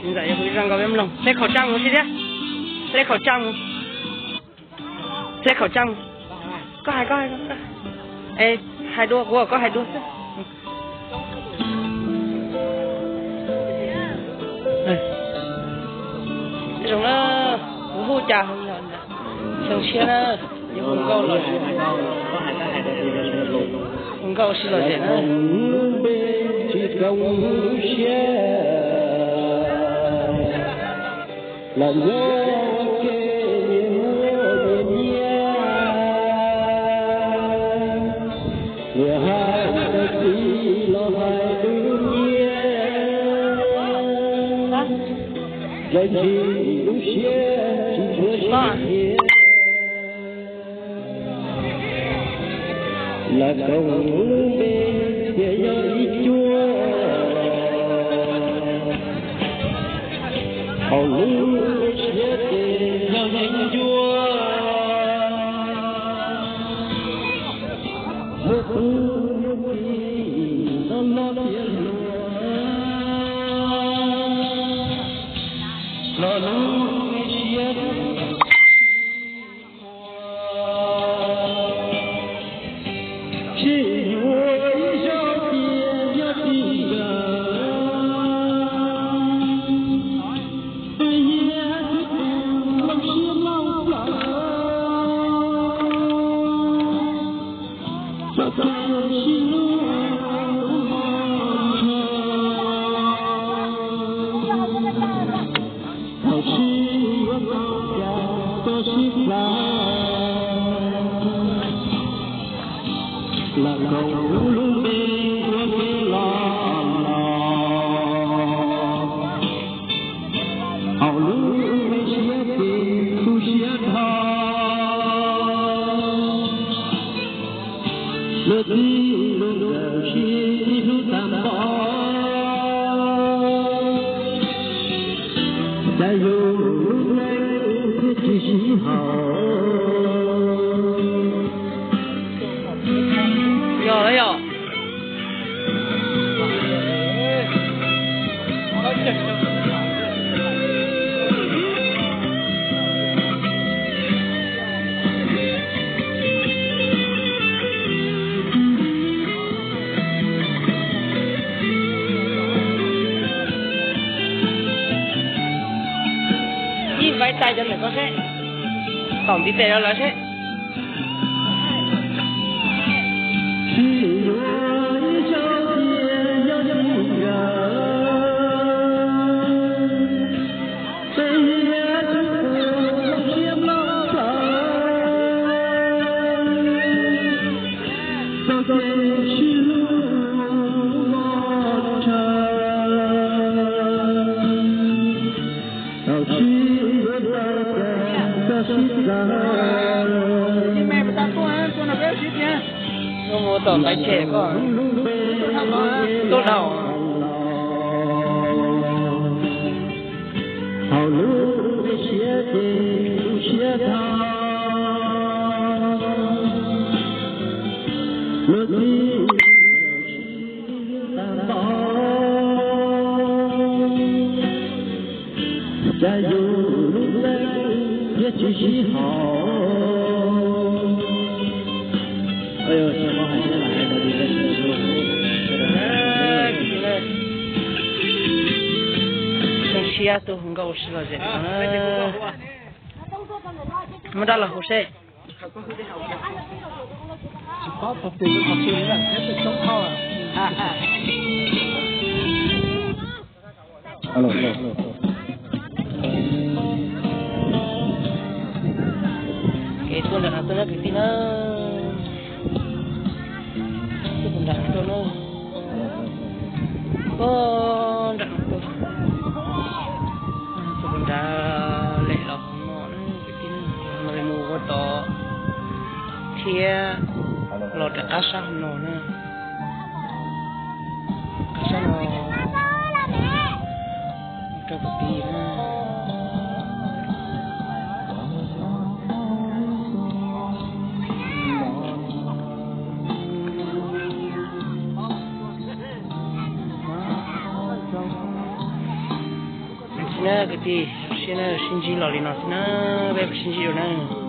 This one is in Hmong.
Ntxawm yog hu zaj nkauj peb mloog, hle khẩu trang mus xwb thiab, hle khẩu trang mus, hle khẩu trang mus. Koj hais, koj hais, koj hais dua, kuv koj hais dua xwb. Zoo na, kuv hu cas xyoo tshiab na, yuav hu nkauj los, hu nkauj sib lom zem na. Tsis zoo lub siab los nyob ua ke, muaj nyiaj, nyiaj, niam hais tau txiv los hais dub nyiaj, txawm ntshis lub siab tsis tshua siab. Lawv koom lub npe tias yog ib cuab, hauv lub npe siab ces yog yeeb ncuab. Muaj tub muaj ki los los tias hluas, los lub npe siab. Tsis yuav ib zaug tias yog tsis nkawd, peb hiab tib tug loj siab loj plawv, txoj kev sib hlub los ntshaw. Thaum sib yuav tau cas koj sib txawv, lam koom lub npe ua ke los los, hauv lub npe siab ces tu siab dhau. Luag txij luag nkawm sib hlub tag npaum, cas yus lub neej thiaj tsis sib haum. Yog los yog. Ib vaiv tais cov ntawm ko seb, tom ntiv tes rau lawv seb. Tsis yuav ib zaug tias yog tsis nkawd, peb hiab tib tug loj siab loj plawv, txoj kev sib hlub los ntshaw. Thaum sib yuav tau cas koj sib txawv. Mus tom nqaij tshem koj, tuaj dhau. Hauv lub npe siab ces tu siab dhau. Luag txij tag npaum, cas yus lub neej thiaj tsis sib haum. Xyoo tshiab tuaj hu nkauj ua si lom zem no na. Muab dab los hu seb. Kev tuaj nram no tuaj na kwv tij na. Tuaj nram no tuaj na. Tuaj nram no tuaj. Tuaj nram lem los hauv no na kwv tij na. Mus ua tod thiab los rov qab sab hauv no na. Qab sab no rau kwv tij na. Na kwv tij, sib ntsib los li no xwb na, peb sib ntsib dua na.